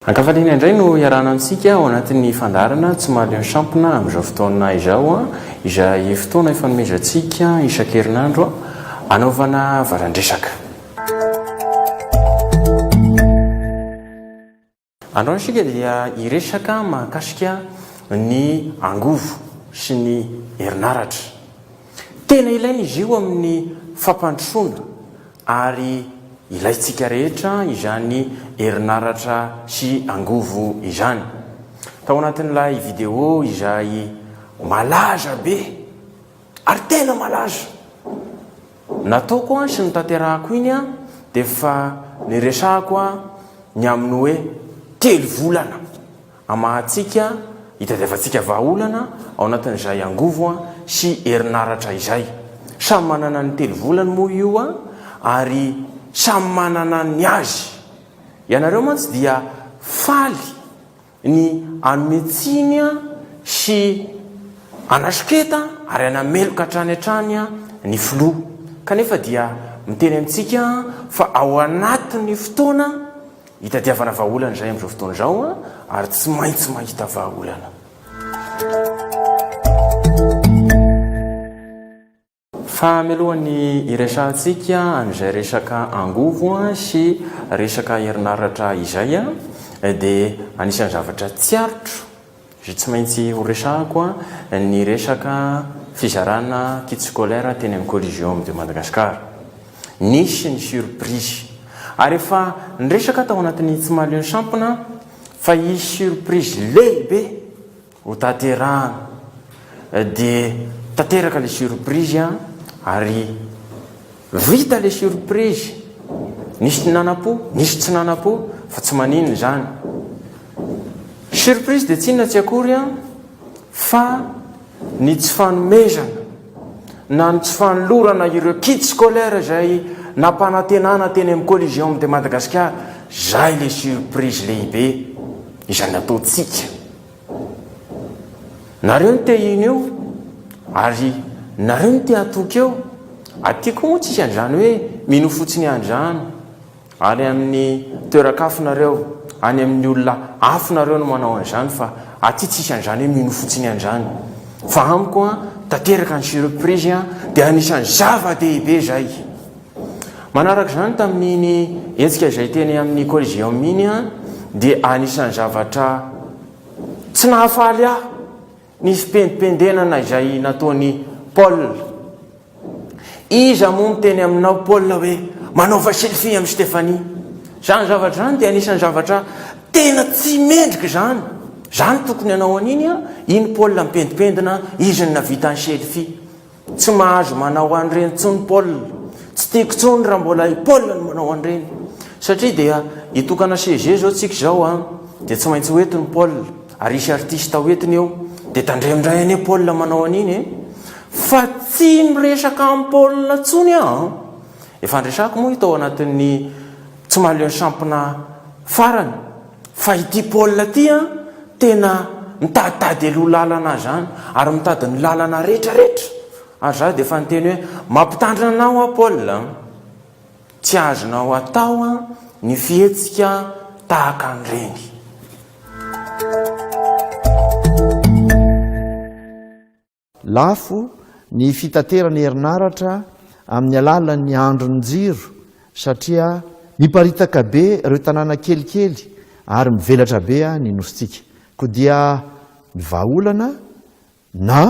Ankafaliana indray no iarahana amintsika ao anatin'ny fandaharana Tsy Mahaleo ny Sampona amin'izao fotoana izao, izay fotoana ifanomezantsika isan-kerinandro anaovana valan-dresaka. Androany isika dia hiresaka mahakasika ny angovo sy ny herinaratra. Tena ilaina izy io amin'ny fampandrosoana ary ilaintsika rehetra izany herinaratra sy angovo izany. Tao anatin'ilay vidéo izay malaza be ary tena malaza nataoko sy notanterahako iny dia efa niresahako ny amin'ny hoe telo volana. Hamahantsika, hitadiavantsika vahaolana ao anatin'izay angovo sy herinaratra izay. Samy manana ny telo volany moa io ary samy manana ny azy. Ianareo mantsy dia faly ny hanome tsiny sy hanasoketa ary hanameloka hatrany hatrany ny filoha. Kanefa dia miteny amintsika fa ao anatin'ny fotoana Hitadiavana vahaolana izay amin'izao fotoana izao ary tsy maintsy mahita vahaolana. Fa mialohan'ny hiresahantsika an'izay resaka angovo sy resaka herinaratra izay dia anisan'ny zavatra tsy aritro izay tsy maintsy horesahako ny resaka fizarana kit scolaire teny amin'ny Colliseum de Madagascar. Nisy ny surprise. Ary efa niresaka tao anatin'ny Tsy Mahaleo ny Sampona fa hisy surprise lehibe ho tanterahana. Dia tanteraka ilay surprise ary vita ilay surprise. Nisy nanam-po, nisy tsy nanam-po fa tsy maninona izany. Surprise dia tsy inona tsy akory fa ny tsy fanomezana na ny tsy fanolorana ireo kits scolaires izay nampanantenana teny amin'ny Coliseum de Madagascar, izay ilay surprise lehibe izay nataontsika. Nareo no te hino eo ary nareo no te hatoky eo. Aty koa moa tsisy an'izany hoe mino fotsiny an'izany. Any amin'ny toeran-kafo nareo, any amin'ny olona afo nareo no manao an'izany fa aty tsisy an'izany hoe mino fotsiny an'izany. Fa amiko an, tanteraka ny surprise an, dia anisan'ny zava-dehibe izay. Manaraka izany tamin'iny hetsika izay teny amin'ny Coliseum iny an, dia anisan'ny zavatra tsy nahafaly ahy ny fipendimpendenana izay nataon'i Paul. Iza moa miteny aminao Paul hoe manaova selfie amin'i Stéphanie? Izany zavatra izany dia anisan'ny zavatra tena tsy mendrika izany. Izany tokony hanao an'iny an, iny Paul mipendipendina, izy no navita ny selfie. Tsy mahazo manao an'ireny intsony Paul. Tsy tiako intsony raha mbola i Paul no manao an'ireny. Satria dia hitokana CG izao tsika izao an, dia tsy maintsy ho entiny Paul, ary hisy artiste ho entiny eo. Dia tandremo indray anie Paul manao an'iny e. Fa tsy miresaka amin'i Paul intsony aho an! Efa niresahako moa io tao anatin'ny Tsy mahaleo ny sampona farany fa ity Paul ity an tena mitaditady aloha lalana izany ary mitady ny lalana rehetrarehetra ary za dia efa niteny hoe mampitandrina anao aho Paul an! Tsy azonao atao ny fihetsika tahaka an'ireny. Lafo ny fitaterana herinaratra amin'ny alalan'ny andrin-jiro satria miparitaka be ireo tanàna kelikely ary mivelatra be ny nosintsika. Koa dia ny vahaolana na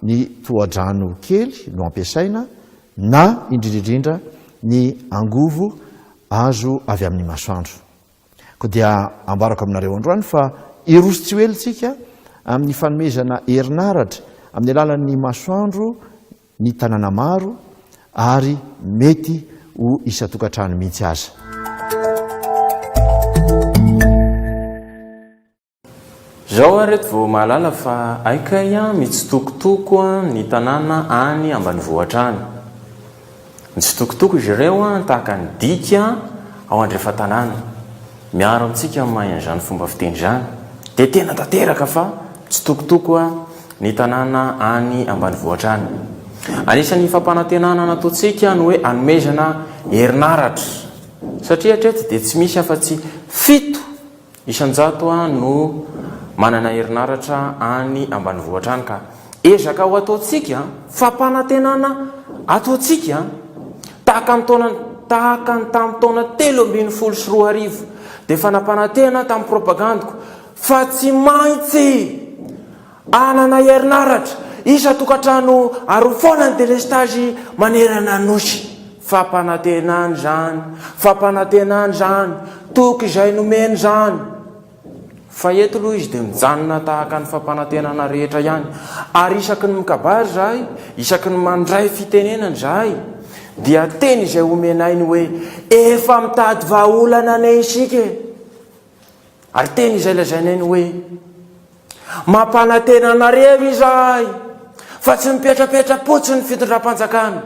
ny tohadrano kely no ampiasaina na indrindra indrindra ny angovo azo avy amin'ny masoandro. Koa dia ambarako aminareo androany fa hiroso tsy ho ela isika amin'ny fanomezana herinaratra amin'ny alalan'ny masoandro ny tanàna maro ary mety ho isan-tokantrano mihitsy aza. Zao aho reto vao mahalala fa hay kay an mitsitokotoko ny tanàna any ambanivohitra any. Mitsitokotoko izy ireo an tahaka ny diky ao andrefan-tanàna. Miaro antsika ny mahay an'izany fomba fiteny izany. Dia tena tanteraka fa mitsitokotoko ny tanàna any ambanivohitra any. Anisan'ny fampanantenana nataontsika ny hoe hanomezana herinaratra. Satria hatreto dia tsy misy afa-tsy fito. Isan-jato no manana herinaratra any ambanivohitra any ka ezaka ho ataontsika, fampanantenana ataontsika tahaka ny taona tahaka ny tamin'ny taona 2013 dia efa nampanantena tamin'ny propagandiko fa tsy maintsy Hanana herinaratra isan-tokantrano ary ho foana ny delestazy manerana ny Nosy. Fampanantenana izany, fampanantenana izany, toky izay nomena izany. Fa eto aloha izy dia mijanona tahaka ny fampanantenana rehetra ihany. Ary isaky ny mikabary izahay, isaky ny mandray fitenenana izahay, dia teny izay omenay ny hoe efa mitady vahaolana anie isika e! Ary teny izay lazainay ny hoe, Mampanantena anareo izahay fa tsy mipetrapetra-potsiny ny fitondram-panjakana.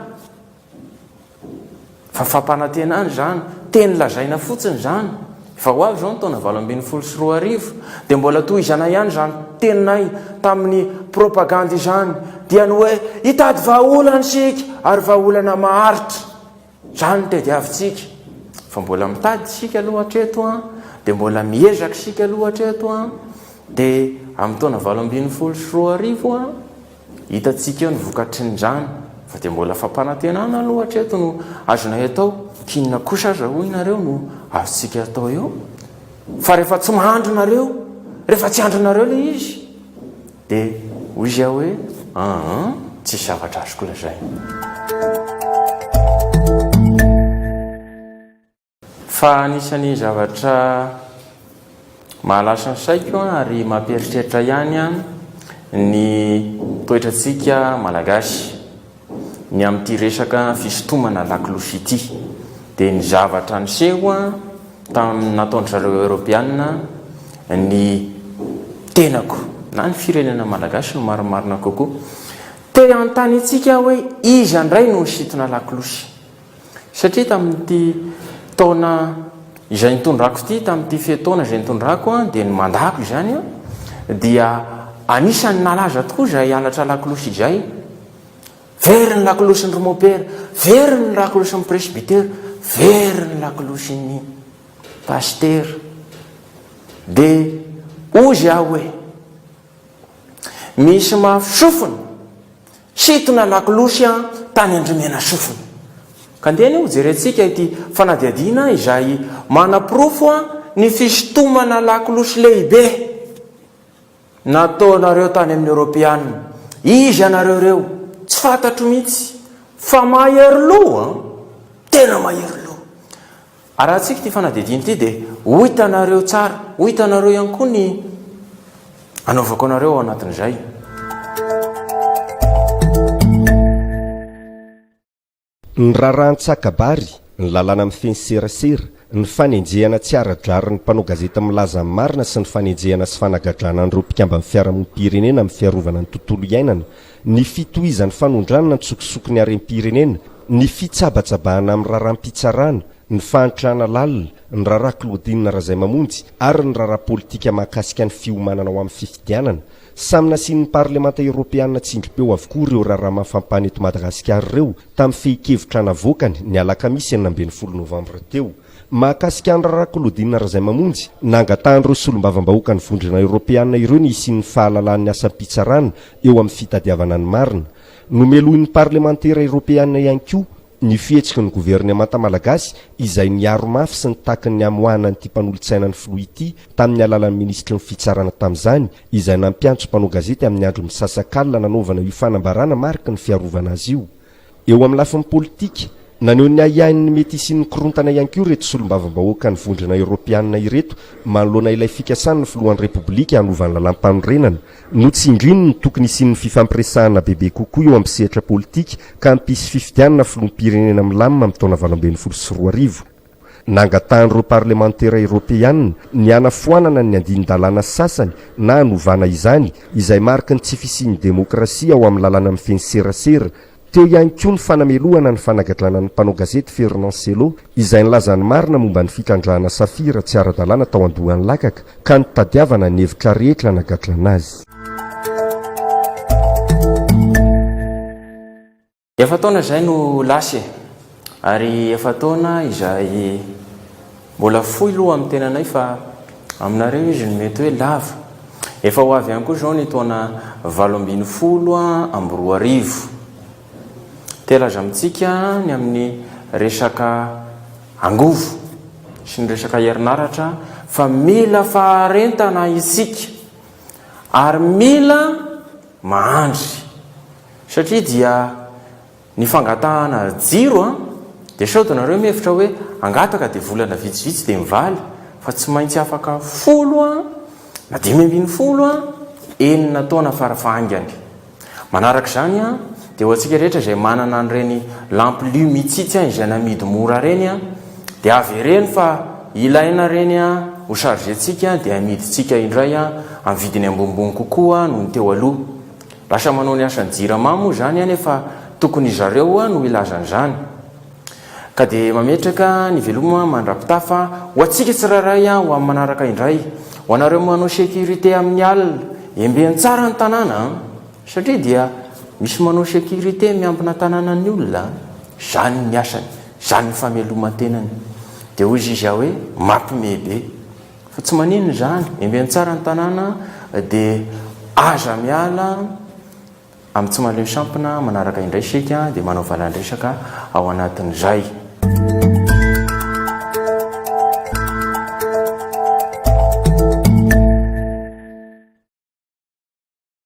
Fa fampanantenana izany, teny lazaina fotsiny izany. Efa ho avy izao ny taona 2018, dia mbola tohizana ihany izany teninay tamin'ny propagandy izany, dia ny hoe hitady vahaolana isika ary vahaolana maharitra. Izany no tediavintsika. Fa mbola mitady isika aloha hatreto an, dia mbola miezaka isika aloha hatreto an, dia amin'ny taona 2018 an, hitantsika eo ny vokatrin'izany. Fa dia mbola fampanantenana aloha hatreto no azonay atao. K'inona kosa aza hoy nareo no azontsika atao eo? Fa rehefa tsy mahandry nareo, rehefa tsy andrinareo ilay izy, Dia hoy izy aho hoe, Aa, tsisy zavatra azoko lazaina. Fa anisan'ny zavatra mahalasa ny saiko ary mampieritreritra ihany ny toetrantsika Malagasy ny amin'ity resaka fisintomana lakolosy ity. Dia ny zavatra niseho tamin'ny nataon-dry zareo Eoropeana ny tenako na ny firenena Malagasy no marimarina kokoa. Te hanontany antsika aho hoe iza indray no nisintona lakolosy? Satria tamin'ity taona izay nitondrako ity, tamin'ity fe-taona izay nitondrako dia ny mandako izany dia anisan'ny nalaza tokoa izay halatra lakolosy izay. Very ny lakolosin'ny ry mopera, very ny lakolosin'ny presbytera, very ny lakolosin'ny pasitera. Dia hozy aho hoe, misy mafy sofina, sintona lakolosy an tany Andrimena sofina. Ka ndeha anie hojerentsika ity fanadihadiana izay manaporofo ny fisintomana lakolosy lehibe. Nataonareo tany amin'ny Eoropeana. Iza ianareo ireo? Tsy fantatro mihitsy. Fa mahery loha an! Tena mahery loha. Arahantsika ity fanadihadiana ity dia ho hitanareo tsara, ho hitanareo ihany koa ny anaovako anareo ao anatin'izay. Ny raharahan-tsakabary, ny lalàna mifehy ny serasera, ny fanenjehana tsy ara-drarin'ny mpanao gazety milaza ny marina sy ny fanenjehana sy fanagadrana an'ireo mpikamban'ny fiarahamonim-pirenena amin'ny fiarovana ny tontolo iainana, ny fitohizan'ny fanondranana an-tsokosoko ny harem-pirenena, ny fitsabatsabahana amin'ny raharaham-pitsarana, ny fahantrana lalina, ny raharaha Claudine Razaimamonjy ary ny raharaha politika mahakasika ny fiomanana ho amin'ny fifidianana. Samy nasian'ny Parlemanta Eoropeana tsindrim-peo avokoa ireo raharaha mafampana eto Madagasikara ireo tamin'ny fehin-kevitra navoakany ny alakamisy 16 novambra teo. Mahakasika ny raharaha Claudine Razaimamonjy, nangatahan'ireo solombavambahoakan'ny Vondrona Eoropeana ireo ny hisian'ny fahalalahan'ny asam-pitsarana eo amin'ny fitadiavana ny marina. Nomelohin'ny Parlemantera Eoropeana ihany koa Ny fihetsiky ny governemanta malagasy izay niaro mafy sy nitaky ny hamoahana an'ity mpanolotsaina ny filoha ity tamin'ny alalan'ny minisitry ny fitsarana tamin'izany izay nampiantso mpanao gazety amin'ny andro misasakalina nanaovana io fanambarana mariky ny fiarovana azy io. Eo amin'ny lafiny politika, naneho ny ahiahiny ny mety hisian'ny korontana ihany koa ireto solombavambahoakan'ny vondrona eoropeanina ireto manoloana ilay fikasan'ny filohan'ny Repoblika hanova ny lalàmpanorenana Notsindriny ny tokony hisian'ny fifampiresahana bebe kokoa eo amin'ny sehatra politika ka hampisy fifidianana filoham-pirenena milamina amin'ny taona 2018. Nangatahan'ireo parlemantera eoropeanina ny hanafoanana ny andinin-dalàna sasany na hanovana izany izay mariky ny tsy fisian'ny demokrasia ao amin'ny lalàna mifehy ny serasera Teo ihany koa ny fanamelohana ny fanagadrana ny mpanao gazety Fernand Cello izay nilaza ny marina momba ny fitrandrahana safira tsy ara-dalàna tao Andohanilakaka ka nitadiavana ny hevitra rehetra hanagadrana azy. Efa-taona izay no lasa e! Ary efa-taona izay mbola fohy loha amin'ny tenanay fa. Aminareo izy no mety hoe lava. Efa ho avy ihany koa izao ny taona 2018. Te hilaza amintsika ny amin'ny resaka angovo sy ny resaka herinaratra fa mila faharentana isika ary mila mahandry satria dia Ny fangatahana jiro an, dia sao dia nareo mihevitra hoe hangataka dia volana vitsivitsy dia mivaly fa tsy maintsy afaka folo an, na 15 an, enina taona farafahaingany. Manaraka izany an, dia ho antsika rehetra izay manana an'ireny lampy lumitsitsy an izay namidy mora ireny an, dia avereno fa ilaina ireny an ho charger-tsika dia amidintsika indray an amin'ny vidiny ambonimbony kokoa noho ny teo aloha. Lasa manao ny asan'ny jirama moa izany any fa tokony zareo no hilaza an'izany. Ka dia mametraka ny veloma mandra-pitafa ho antsika tsirairay ho amin'ny manaraka indray. Ho anareo manao sécurité amin'ny alina, embeno tsara ny tanàna an! Satria dia misy manao sécurité miambina tanànan'ny olona an! Izany ny asany, izany ny fameloman-tenany. Dia hoy izy hoe mampime be. Fa tsy maninona izany, embeno tsara ny tanàna dia aza miala amin'ny tsy mahaleo sampona manaraka indray isika dia manao valan-dresaka ao anatin'izay.